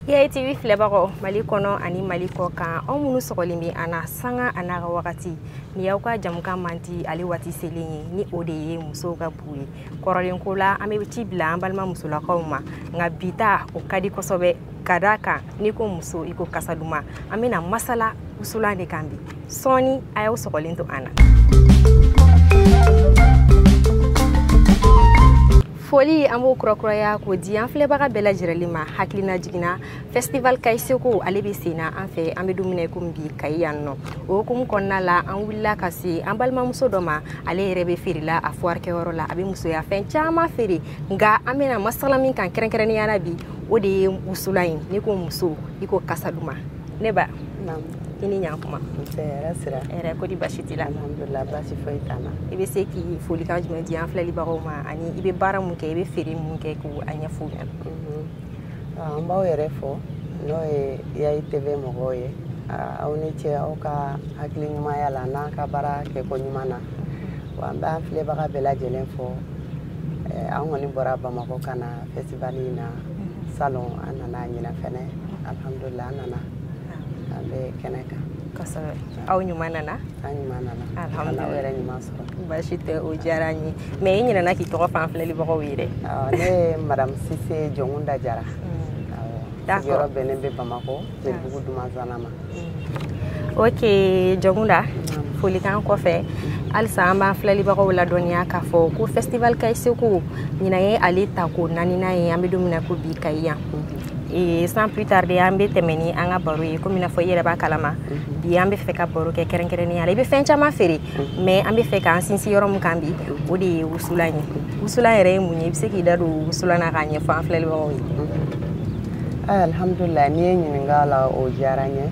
Yaye TV filɛbagaw Mali kɔnɔ ani Mali kɔ kan, aw minnu sɔgɔlen bɛ an na sanga a n'a ka wagati, ni y'aw ka jamukan manti ale waati selen ye, ni o de ye musow ka bu ye. Kɔrɔlen ko la, an bɛ ci bila an balima musolakaw ma, nka bi ta o ka di kosɛbɛ ka d'a kan n'i ko muso i ko kasa duman. An bɛna masala wusulan de kan bi. Sɔɔni a y'aw sɔgɔlen to an na. Foli an b'o kurakuraya k'o di an filɛbaga bɛɛ lajɛlen ma. Hakilina jiginna festival Kayi Seko ale bɛ sen na an fɛ, an bɛ don min na i komi bi Kayi yan nɔ. O hukumu kɔnɔna la, an wulila ka se an balimamuso dɔ ma, ale yɛrɛ bɛ feere la a foire kɛyɔrɔ la, a bɛ musoya fɛn caman feere. Nka an bɛna masala min kan kɛrɛnkɛrɛnnenya la bi, o de ye wusulan ye. N'i ko muso i ko kasa duman. Ne ba, i ni ɲankuma. Nse, hɛrɛ sira. Hɛrɛ, ko di basi t'i la? Alhamdulilah, basi foyi t'an na. I bɛ se k'i folikan jumɛn di an filɛlibagaw ma, ani i bɛ baara mun kɛ, i bɛ feere mun kɛ, k'o a ɲɛfɔ u ɲɛna? An b'aw yɛrɛ fo, n'o ye Yaye TV mɔgɔw ye. Aw ni ce aw ka hakili ɲumanya la n'an ka baara kɛko ɲuman na. Wa an b'an filɛbaga bɛɛ lajɛlen fo. An kɔni bɔra Bamakɔ ka na festival in na salon, an nana ɲinɛ fɛnɛ. Alhamdulilah, an nana. An bɛ kɛnɛ kan. Kosɛbɛ. Aw ɲuman nana? An ɲuman nana. Alhamdulilah. Aw yɛrɛ ɲuman sɔrɔ. Baasi tɛ, o diyara an ye. Mais i ɲinɛna k'i tɔgɔ fɔ an filɛlibagaw ye dɛ. Ne ye Madame Sise Jɔnkunda Jara. D'accord. Sigiyɔrɔ bɛnnen bɛ Bamakɔ, Jelibugu Dumanzana ma. Ok, Jɔnkunda, folikan kɔfɛ, halisa an b'an filɛlibagaw ladɔnniya k'a fɔ ko festival Kayi Seko ɲinan ye ale tako naaninan ye, an bɛ don min na ko bi Kayi yan. Et sans plus tarder, an bɛ tɛmɛ ni an ka baro ye. Komi i n'a fɔ i yɛrɛ b'a kalama, bi an bɛ fɛ ka baro kɛ kɛrɛnkɛrɛnnenya la. I bɛ fɛn caman feere, mais an bɛ fɛ k'an sinsin yɔrɔ min kan bi, o de ye wusulan ye. Wusulan yɛrɛ ye mun ye? I bɛ se k'i da don wusulan na k'a ɲɛfɔ an filɛlibagaw ye? Alhamdulilah, n'i ye ɲininka la, o diyara n ye.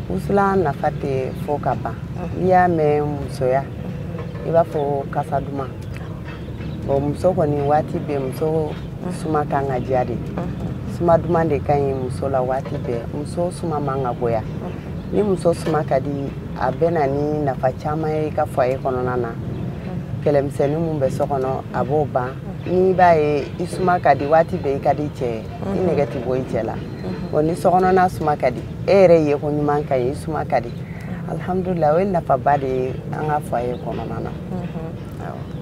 Wusulan nafa tɛ fɔ ka ban. N'i y'a mɛn musoya, i b'a fɔ kasa duman. Bon, muso kɔni waati bɛɛ muso suma kan ka diya de. Suma duman de ka ɲi muso la waati bɛɛ. Muso suma man ka goya. Ni muso suma ka di, a bɛ na ni nafa caman ye i ka foyer kɔnɔna na. Kɛlɛmisɛnnin mun bɛ so kɔnɔ, a b'o ban. N'i b'a ye i suma ka di waati bɛɛ, i ka di cɛ ye, i nɛgɛ tɛ bɔ i cɛ la. Bon, ni sokɔnɔna suma ka di, e yɛrɛ ye ko ɲuman ka ɲi, i suma ka di. Alhamdulilah, o ye nafaba de ye an ka foyer kɔnɔna na.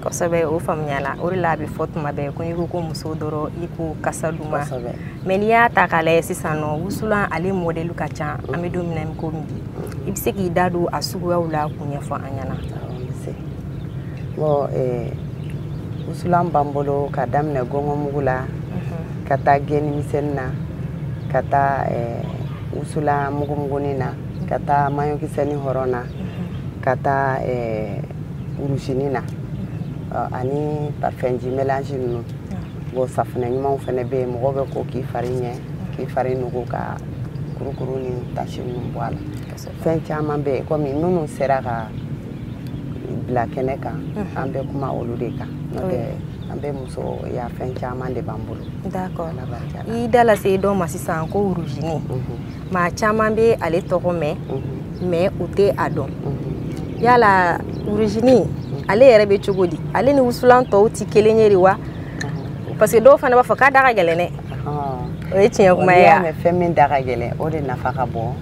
Kosɛbɛ, o faamuyala. O de la a bɛ fɔ tuma bɛɛ ko n'i ko ko muso dɔrɔn i ko kasa duman. Kosɛbɛ. Mais n'i y'a ta k'a lajɛ sisan nɔ, wusulan ale modèle ka ca, an bɛ don min na i komi bi. I bɛ se k'i da don a suguyaw la k'u ɲɛfɔ an ɲɛna? Awɔ, n bɛ se. Bon, wusulan b'an bolo ka daminɛ gɔngɔnmugu la, ka taa geni misɛnnin na, ka taa wusulan mugumugunin na, ka taa maɲɔkisɛnin hɔrɔn na, ka taa urusinin na, ani parfum ji mélange ninnu. Bon, safunɛ ɲumanw fɛnɛ bɛ yen, mɔgɔw bɛ ko k'i fari ɲɛ, k'i fari nugu, ka kurukuru ni tasi ninnu bɔ a la. Fɛn caman bɛ yen, komi minnu sera ka bila kɛnɛ kan, an bɛ kuma olu de kan. N'o tɛ, an bɛ musoya fɛn caman de b'an bolo. D'accord. Ala barika la. I da lase dɔ ma sisan ko urusinin. Maa caman bɛ ale tɔgɔ mɛn, mais u tɛ a dɔn. Yala urusinin ale yɛrɛ bɛ cogo di? Ale ni wusulan tɔw tɛ kelen ye de wa? Parce que dɔw fana b'a fɔ k'a da ka gɛlɛn dɛ. O ye tiɲɛ kuma ye N'i y'a wa? mɛn fɛn min da ka gɛlɛn, o de nafa ka bon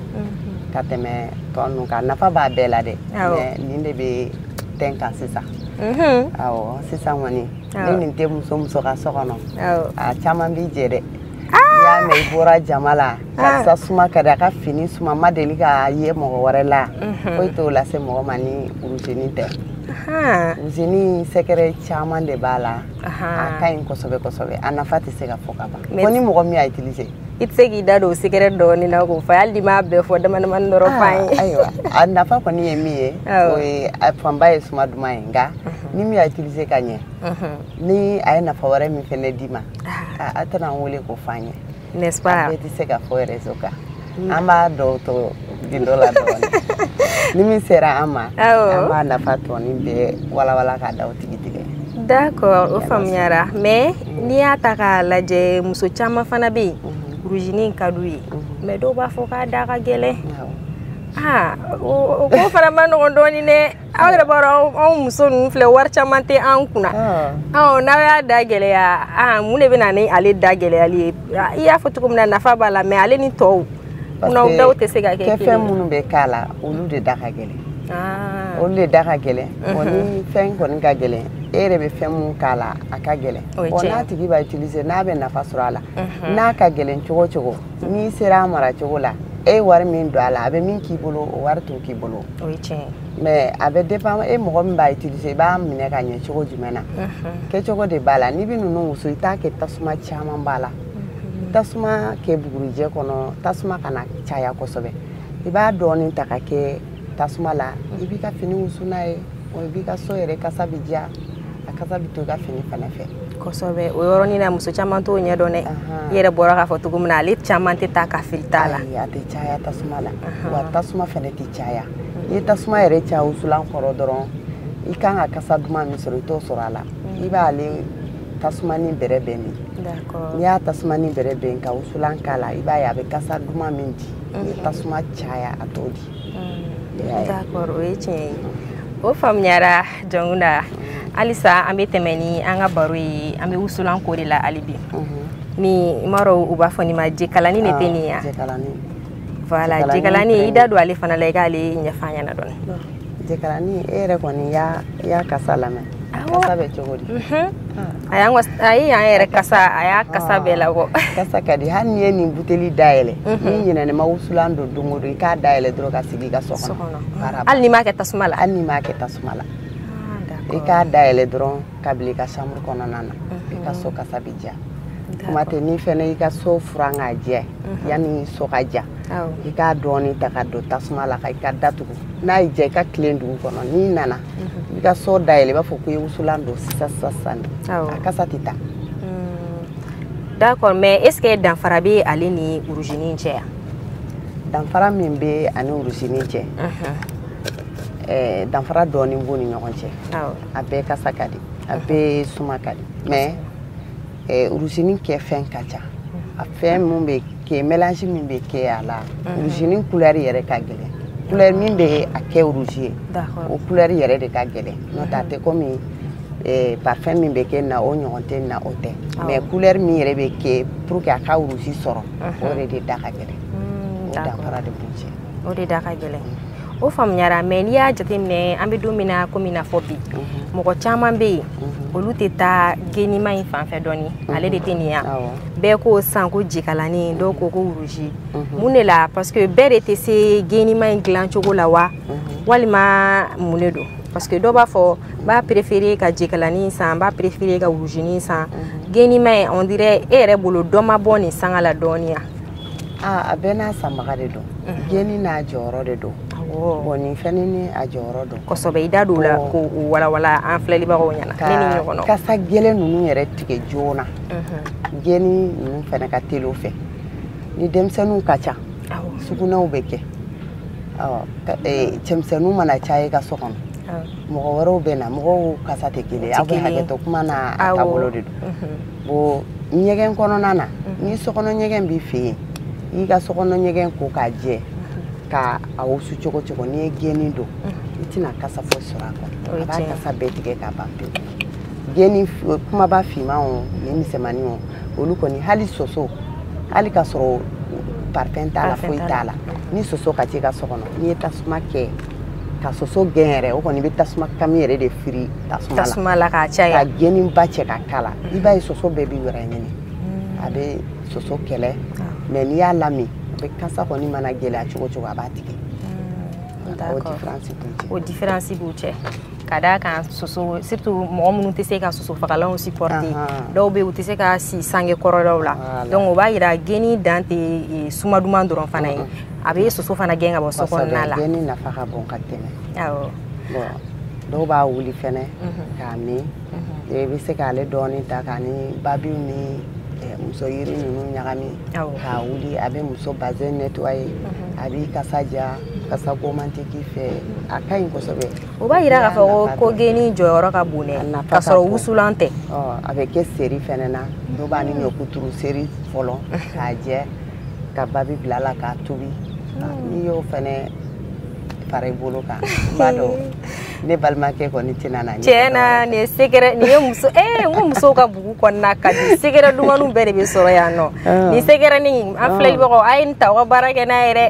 ka tɛmɛ tɔ ninnu kan. Nafa b'a bɛɛ la dɛ, mais nin de bɛ tɛn kan sisan. Awɔ, sisan kɔni, ni nin tɛ muso muso ka so kɔnɔ, a caman b'i jɛ dɛ. N'i y'a mɛn i bɔra jama la, karisa suma ka di, a ka fini suma ma deli ka ye mɔgɔ wɛrɛ la, foyi t'o lase mɔgɔ ma ni urusinin tɛ. Urusinin sɛgɛrɛ caman de b'a la. A ka ɲi kosɛbɛ kosɛbɛ, a nafa tɛ se ka fɔ ka ban. Fo ni mɔgɔ min y'a utiliser. I tɛ se k'i da don o secret dɔɔnin na k'o fɔ, hali n'i m'a bɛɛ fɔ, dama damani dɔrɔn f'an ye. Ayiwa, a nafa kɔni ye min ye, o ye a fanba ye suma duman ye, nka ni min y'a utiliser ka ɲɛ, ni a ye nafa wɛrɛ min fɛnɛ d'i ma, a tɛna n wele k'o f'an ye. N'est-ce pas? A bɛɛ tɛ se ka fɔ réseau kan. An b'a dɔw to gindo la dɔɔnin. Ni min sera an ma, an b'a nafa tɔnin bɛɛ walawala k'a da o tigi tigɛ. D'accord, o faamuyara. Mais n'i y'a ta k'a lajɛ, muso caman fana bɛ yen, urusinin ka d'u ye, mais dɔw b'a fɔ k'a da ka gɛlɛn. Ah, o ko fana ma nɔgɔn dɔɔni dɛ. Aw yɛrɛ b'a dɔn anw muso ninnu filɛ, wari caman tɛ an kunna. N'aw y'a da gɛlɛya, mun de bɛ na ni ale da gɛlɛyali ye? I y'a fɔ cogo min na, nafa b'a la, mais ale ni tɔw kunnaw daw tɛ se ka kɛ kelen ye. Kɛfɛn minnu bɛ k'a la, olu de da ka gɛlɛn. Olu de da ka gɛlɛn. Bon, ni fɛn kɔni ka gɛlɛn, e yɛrɛ bɛ fɛn mun k'a la, a ka gɛlɛn. Bon, n'a tigi b'a utiliser, n'a bɛ nafa sɔrɔ a la, n'a ka gɛlɛn cogo o cogo, n'i sera a mara cogo la, e ye wari min don a la, a bɛ min k'i bolo, o wari t'o k'i bolo. O ye tiɲɛ ye. Mais a bɛ dépend e mɔgɔ min b'a utiliser, i b'a minɛ ka ɲɛ cogo jumɛn na. Kɛcogo de b'a la. N'i bɛ ninnu wusu, i t'a kɛ tasuma caman b'a la. Tasuma kɛ bugurijɛ kɔnɔ, tasuma kana caya kosɛbɛ. I b'a dɔɔnin ta ka kɛ tasuma la, i b'i ka fini wusu n'a ye, i b'i ka so yɛrɛ kasa bɛ diya, a kasa bɛ to i ka fini fana fɛ. Kosɛbɛ, o yɔrɔnin na muso caman t'o ɲɛdɔn dɛ. I yɛrɛ bɔra k'a fɔ cogo min na, ale caman tɛ taa ka fili t'a la. Ayi, a tɛ caya tasuma la, wa tasuma fana tɛ caya. N'i ye tasuma yɛrɛ caya wusulan kɔrɔ dɔrɔn, i kan ka kasa duman min sɔrɔ, i t'o sɔrɔ a la. I b'ale tasuma ni bɛrɛ bɛn de. N'i y'a tasuma ni bɛrɛ bɛn ka wusulan k'a la, i b'a ye a bɛ kasa duman min di. N'i ye tasuma caya, a t'o di. D'accord, o ye tiɲɛ ye. O faamuyara Jɔnkunda. Halisa an bɛ tɛmɛ ni an ka baro ye, an bɛ wusulan ko de la hali bi. Ni i m'a dɔn u b'a fɔ nin ma jekalani de tɛ nin ye. Jekalani. Voilà, jekalani, i da don ale fana la, i k'ale ɲɛfɔ an ɲɛna dɔɔni. Jekalani, e yɛrɛ kɔni y'a kasa lamɛn. Kasa bɛ cogo di? A ye yan yɛrɛ kasa, a y'a kasa bɛɛ labɔ. Kasa ka di. Hali n'i ye nin buteli dayɛlɛ, n'i ɲinɛna ma wusulan don don o don, i k'a dayɛlɛ dɔrɔn ka sigi i ka so kɔnɔ. Hali n'i m'a kɛ tasuma la. Hali n'i m'a kɛ tasuma la. I k'a dayɛlɛ dɔrɔn ka bila i ka chambre kɔnɔna na, i ka so kasa bɛ diya. Kuma tɛ n'i fɛnɛ y'i ka so furan k'a jɛ, yanni so ka ja, i k'a dɔɔni ta ka don tasuma la ka i ka datugu. N'a y'i diya, i ka tilen dugu kɔnɔ, n'i nana i ka so dayɛlɛ, i b'a fɔ ko i ye wusulan don sisan sisan sisan. A kasa tɛ taa. D'accord, mais est ce que danfara bɛ ale ni origine cɛ yan? Danfara min bɛ ani origine cɛ, danfara dɔɔni b'u ni ɲɔgɔn cɛ. A bɛɛ kasa ka di, a bɛɛ suma ka di, mais origine kɛ fɛn ka ca. A fɛn mun bɛ kɛ, mélange min bɛ kɛ a la, origine couleur yɛrɛ ka gɛlɛn. Couleur min bɛ a kɛ rouge ye, o couleur yɛrɛ de ka gɛlɛn. N'o tɛ a tɛ komi parfum min bɛ kɛ na, o ɲɔgɔn tɛ na, o tɛ. Mais couleur min yɛrɛ bɛ kɛ pour que a ka rouge sɔrɔ, o yɛrɛ de da ka gɛlɛn. O danfara de b'u cɛ. O de da ka gɛlɛn. O faamuyara, mais n'i y'a jateminɛ, an bɛ don min na komi i n'a fɔ bi, mɔgɔ caman bɛ yen, olu tɛ taa genima in fan fɛ dɔɔni, ale de tɛ nin yan. Bɛɛ ko sisan ko jekalani, dɔw ko ko rouge. Mun de la? Parce que bɛɛ de tɛ se genima in dilan cogo la wa? Walima mun de don? Parce que dɔw b'a fɔ n b'a préféré ka jekalani san, n b'a préféré ka rougeni san. Genima in, on dirait e yɛrɛ bolo dɔ ma bɔ nin sanga la dɔɔni yan. A bɛɛ n'a sanbaga de don. Geni n'a jɔyɔrɔ de don. Bon, nin fɛn ni a jɔyɔrɔ don. Kosɛbɛ, i da don o la k'o walawala an filɛlibagaw ɲɛna. Ne ni ɲɔgɔn. Kasa gɛlɛn ninnu yɛrɛ tigɛ joona. Geni ninnu fana ka teli o fɛ. Ni denmisɛnninw ka ca, sugunɛw bɛ kɛ. Cɛmisɛnninw mana caya i ka so kɔnɔ, mɔgɔ wɛrɛw bɛ na, mɔgɔw kasa tɛ kelen ye. Aw bɛ hakɛ to kuma n'a taabolo de don. Bon, ɲɛgɛn kɔnɔna na, ni sokɔnɔ ɲɛgɛn b'i fɛ yen, i ka sokɔnɔ ɲɛgɛn ko k'a jɛ, ka a wusu cogo cogo, n'i ye geni don, i tɛna kasa foyi sɔrɔ a kɔnɔ. A b'a kasa bɛɛ tigɛ k'a ban pewu. Geni kumaba finman o ni misɛnmanin o, olu kɔni hali soso, hali k'a sɔrɔ parfum t'a la, foyi t'a la, ni soso ka t'i ka so kɔnɔ, n'i ye tasuma kɛ ka soso gɛn yɛrɛ, o kɔni i bɛ tasuma kami yɛrɛ de firi tasuma la k'a caya, ka geniba cɛ ka k'a la, i b'a ye soso bɛɛ b'i yɛrɛ ɲini. A bɛ soso kɛlɛ, mais n'i y'a lamin, a bɛ kasa kɔni mana gɛlɛya cogo cogo, a b'a tigɛ. O différence b'u cɛ. O différence b'u cɛ. Ka d'a kan soso, surtout mɔgɔ minnu tɛ se ka soso fagalanw supporter, dɔw bɛ yen u tɛ se ka si sange kɔrɔlaw la. Donc o b'a yira geni dan tɛ suma duman dɔrɔn fana ye, a bɛ soso fana gɛn ka bɔ so kɔnɔna la. Geni nafa ka bon ka tɛmɛ. Awɔ. Bon, dɔw b'a wuli fɛnɛ k'a min. I bɛ se k'ale dɔɔni ta k'a ni babiw ni muso yiri ninnu ɲagami k'a wuli, a bɛ muso bazɛn nettoyer, a b'i kasa ja, kasa goman tɛ k'i fɛ, a ka ɲi kosɛbɛ. O b'a yira k'a fɔ ko geni jɔyɔrɔ ka bon dɛ, k'a sɔrɔ wusulan tɛ. A bɛ kɛ seri fɛnɛ na, dɔw b'a ni ɲɔkuturu seri fɔlɔ k'a jɛ, ka babi bila a la k'a tobi. N'i y'o fɛnɛ fara i bolo kan, n b'a dɔn ne balimakɛ kɔni tɛna na. Tiɲɛ na, nin ye secret, nin ye muso n ko musow ka bugu kɔnɔna ka di, secret dumanniw bɛɛ de bɛ sɔrɔ yan nɔ. Nin secret nin, an filɛlibagaw, a ye nin ta aw ka baara kɛ n'a ye dɛ.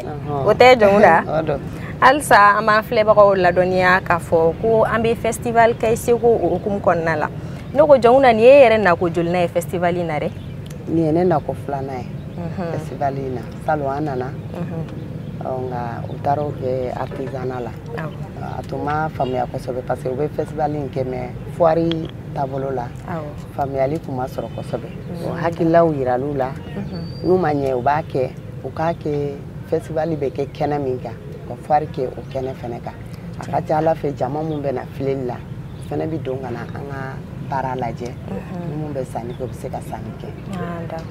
O tɛ Jɔnkunda? Halisa an b'an filɛbagaw ladɔnniya k'a fɔ ko an bɛ festival Kayi Seko o hukumu kɔnɔna la. Ne ko Jɔnkunda, nin ye e yɛrɛ nako jolina ye festival in na dɛ? Nin ye ne nako filanan ye festival in na. Salon an nana, nka u taara o kɛ artisanat la. A tun ma faamuya kosɛbɛ parce que u bɛ festival in kɛ, mais foire taabolo la faamuyali tun ma sɔrɔ kosɛbɛ. O hakililaw yiral'u la, n'u ma ɲɛ u b'a kɛ, u k'a kɛ festival bɛ kɛ kɛnɛ min kan, ka foire kɛ o kɛnɛ fɛnɛ kan. A ka ca Ala fɛ, jama mun bɛ na filɛli la, o fɛnɛ bɛ don ka na an ka baara lajɛ, ni mun bɛ sanni kɛ, u bɛ se ka sanni kɛ.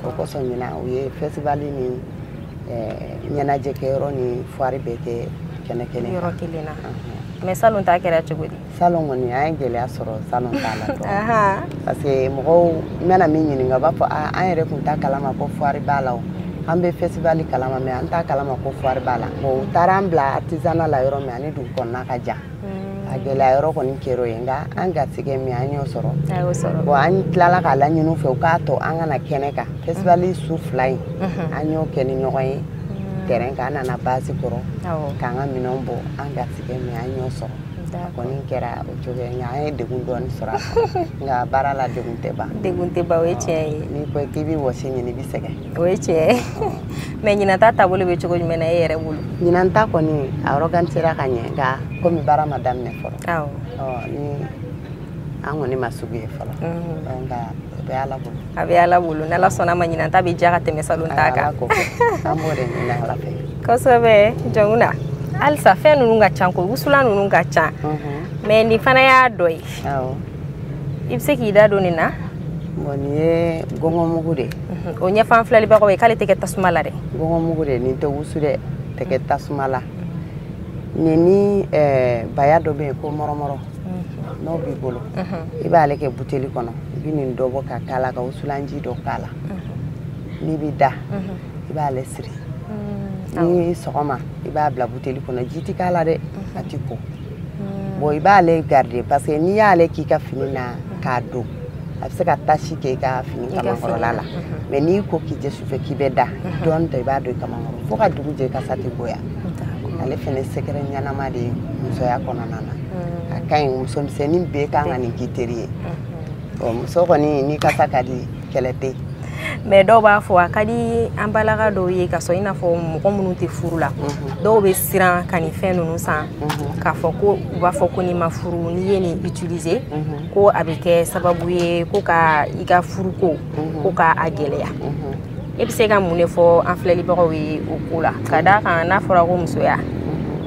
O kosɔn ɲinan u ye festival ni ɲɛnajɛkɛyɔrɔ ni foire bɛɛ kɛ kɛnɛ kelen, yɔrɔ kelen na. Mais salon ta kɛra cogo di? Salon kɔni, an ye gɛlɛya sɔrɔ salon ta la dɔɔnin, parce que mɔgɔw n bɛna min ɲininka, u b'a fɔ an yɛrɛ tun t'a kalama ko foire b'a la o, an bɛ festival kalama, mais an t'a kalama ko foire b'a la. Bon, u taara an bila artisanat la yɔrɔ min, ani dugu kɔnɔna ka jan, a gɛlɛya yɔrɔ kɔni kɛra o ye, nka an garisɛgɛ min an y'o sɔrɔ. Bon, an tilala k'a laɲini u fɛ u k'a to an ka na kɛnɛ kan. Festival su fila in, an y'o kɛ ni ɲɔgɔn ye terrain kan. An nana base kɔrɔ k'an ka minɛnw bɔ, an garisɛgɛ min an y'o sɔrɔ. A kɔni kɛra o cogo ye, nka an ye degun dɔɔni sɔrɔ a kɔnɔ, nka baara la degun tɛ ban. Degun tɛ ban, o ye tiɲɛ ye. N'i ko k'i bɛ wɔsi ɲini, i bɛ sɛgɛn. O ye tiɲɛ ye. Mais ɲinan ta taabolo bɛ cogo jumɛn na e yɛrɛ bolo? Ɲinan ta kɔni, a organisera ka ɲɛ, nka komi baara ma daminɛ fɔlɔ, ni an kɔni ma sugu ye fɔlɔ, nka a bɛ Ala bolo. A bɛ Ala bolo, n'Ala sɔnna ma, ɲinan ta bɛ diya ka tɛmɛ salon ta kan. An b'o de ɲini Ala fɛ. Kosɛbɛ. Jɔnkunda, halisa fɛn ninnu ka ca ko wusulan ninnu ka ca, mais nin fana y'a dɔ ye. I bɛ se k'i da don nin na? Bon, nin ye gɔngɔnmugu de ye. O ɲɛfɔ an filɛlibagaw ye k'ale tɛ kɛ tasuma la dɛ. Gɔngɔnmugu de, nin tɛ wusu dɛ, tɛ kɛ tasuma la. Nin ni baya dɔ bɛ yen ko mɔrɔmɔrɔ, n'o b'i bolo, i b'ale kɛ buteli kɔnɔ, i bɛ nin dɔ bɔ ka k'a la, ka wusulanji dɔ k'a la. N'i bɛ da, i b'ale siri. Ni sɔgɔma, i b'a bila buteli kɔnɔ, ji tɛ k'a la dɛ, a ti ko. Bon, i b'ale garder parce que n'i y'ale k'i ka fini na k'a don, a bɛ se ka tasi kɛ i ka fini kamankɔrɔla la. Mais n'i ko k'i jɛ sufɛ k'i bɛ da, dɔɔni ta i b'a don i kamankɔrɔ fo ka dugu jɛ, kasa tɛ goya. Ale fɛnɛ secret ɲɛnama de ye musoya kɔnɔna na. A ka ɲi, musomisɛnnin bɛɛ kan ka nin k'i teri ye. Bon, muso kɔni, ni kasa ka di, kɛlɛ tɛ yen. Mais dɔw b'a fɔ a ka di an balaka dɔw ye ka sɔrɔ, i n'a fɔ mɔgɔ minnu tɛ furu la, dɔw bɛ siran ka nin fɛn ninnu san, k'a fɔ ko u b'a fɔ ko n'i ma furu, n'i ye nin utiliser, ko a bɛ kɛ sababu ye ko ka i ka furuko ko ka a gɛlɛya. E bɛ se ka mun de fɔ an filɛlibagaw ye o ko la? Ka d'a kan n'a fɔra ko musoya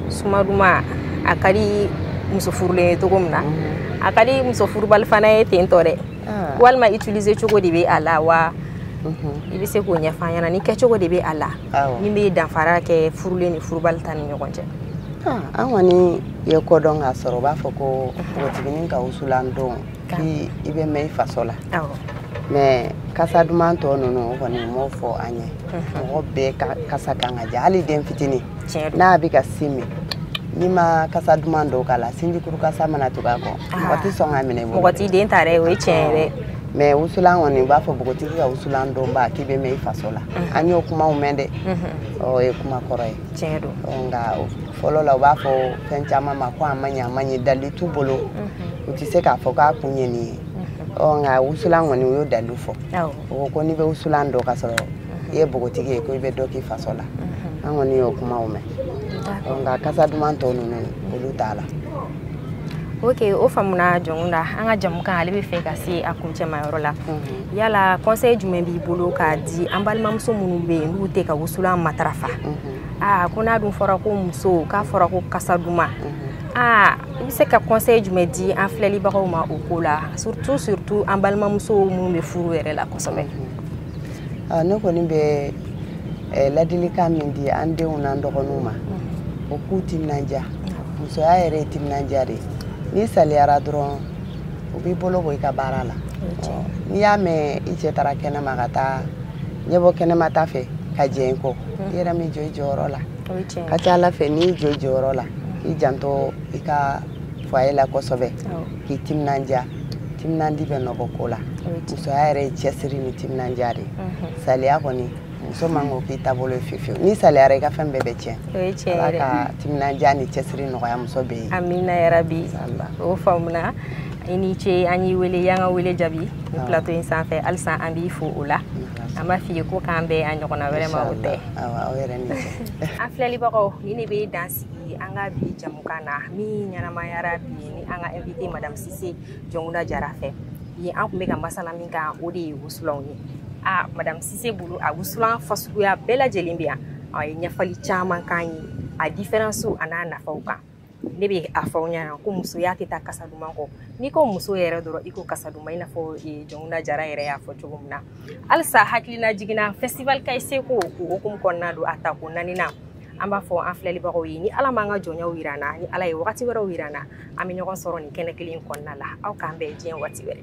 suma duman, a ka di muso furulen ye cogo min na, a ka di muso furubali fana ye ten tɔ dɛ. Walima utiliser cogo de bɛ a la wa? I bɛ se k'o ɲɛfɔ an ɲɛna, ni kɛcogo de bɛ a la min bɛ danfara kɛ furulen ni furubali ta ni ɲɔgɔn cɛ? An kɔni ye ko dɔn k'a sɔrɔ u b'a fɔ ko npogotiginin ka wusulan don k'i i bɛ mɛn i faso la. Mais kasa duman tɔ ninnu, o kɔni m'o fɔ an ye. Mɔgɔ bɛɛ ka kasa kan ka diya, hali den fitinin n'a bɛ ka sin min, n'i ma kasa duman dɔw k'a la, sinjikuru kasa mana tugu a kɔ, mɔgɔ tɛ sɔn k'a minɛ i bolo. Mɔgɔ t'i den ta dɛ, o ye tiɲɛ ye dɛ. Mais wusulan kɔni, u b'a fɔ npogotigi ka wusulan don ba k'i bɛ mɛn i faso la. An y'o kumaw mɛn dɛ, o ye kuma kɔrɔ ye. Tiɲɛ don. Nka fɔlɔ la, u b'a fɔ fɛn caman ma ko a ma ɲɛ, a ma ɲɛ, dalilu t'u bolo, u tɛ se k'a fɔ k'a kun ye nin ye. Nka wusulan kɔni, u y'o dalilu fɔ. O ko n'i bɛ wusulan dɔn ka sɔrɔ i ye npogotigi ye, ko i bɛ dɔ k'i faso la. An kɔni y'o kumaw mɛn, nka kasa duman tɔ ninnu, olu t'a la. Ok, o faamuna Jɔnkunda. An ka jamukan ale bɛ fɛ ka se a kuncɛma yɔrɔ la. Yala conseil jumɛn b'i bolo k'a di an balimamuso minnu bɛ yen n'u tɛ ka wusulan matarafa? Aa, ko n'a dun fɔra ko muso k'a fɔra ko kasa duman, aa, i bɛ se ka conseil jumɛn di an filɛlibagaw ma o ko la, surtout an balimamuso minnu bɛ furu yɛrɛ la kosɛbɛ? Ne kɔni bɛ ladilikan min di an denw n'an dɔgɔninw ma, o k'u timinandiya. Musoya yɛrɛ ye timinandiya de ye. N'i saliyara dɔrɔn, u b'i bolo bɔ i ka baara la. N'i y'a mɛn i cɛ taara kɛnɛma ka taa ɲɛbɔ kɛnɛma ta fɛ ka jɛ i kɔ, i yɛrɛ m'i jɔ i jɔyɔrɔ la. Ka ca Ala fɛ, n'i jɔ i jɔyɔrɔ la, I janto i ka foyer la kosɛbɛ, k'i timinandiya. Timinandi bɛ nɔbɔ ko la. Musoya yɛrɛ ye cɛsiri ni timinandiya de ye. Saliya kɔni, muso man ko k'i taabolo ye fiyewu fiyewu. N'i saliyara, i ka fɛn bɛɛ bɛ tiɲɛ. O ye tiɲɛ Ala yɛrɛ. ka timinandiya ni cɛsiri nɔgɔya muso bɛɛ ye. Amina yarabi. Inshallah. O faamuna. I ni ce, an y'i wele, y'an ka wele jaabi ni plateau in sanfɛ. Halisa an b'i fo o la, an b'a f'i ye ko k'an bɛn a ɲɔgɔnna wɛrɛ ma, o tɛ? Awɔ, aw yɛrɛ ni ce. An filɛlibagaw, ni ne bɛ dan sigi an ka bi jamukan na min ɲɛnamayara bi ni an ka invité Madame Sise Jɔnkunda Jara fɛ. Bi an tun bɛ ka masala min kan, o de ye wusulanw ye. A Madame Sise bolo, a wusulan fasuguya bɛɛ lajɛlen bɛ yan. A ye ɲɛfɔli caman k'an ye a différence a n'a nafaw kan. Ne bɛ a fɔ aw ɲɛna ko musoya tɛ taa kasa duman kɔ. N'i ko muso yɛrɛ dɔrɔn, i ko kasa duman, i n'a fɔ Jɔnkunda Jara yɛrɛ y'a fɔ cogo min na. Halisa hakilina jiginna festival Kayi Seko o hukumu kɔnɔna don, a tako naaninan. An b'a fɔ an filɛlibagaw ye, ni Ala m'an ka jɔnyaw yira an na, ni Ala ye wagati wɛrɛw yira an na, an bɛ ɲɔgɔn sɔrɔ nin kɛnɛ kelen in kɔnɔna la. Aw k'an bɛn diɲɛ waati wɛrɛ.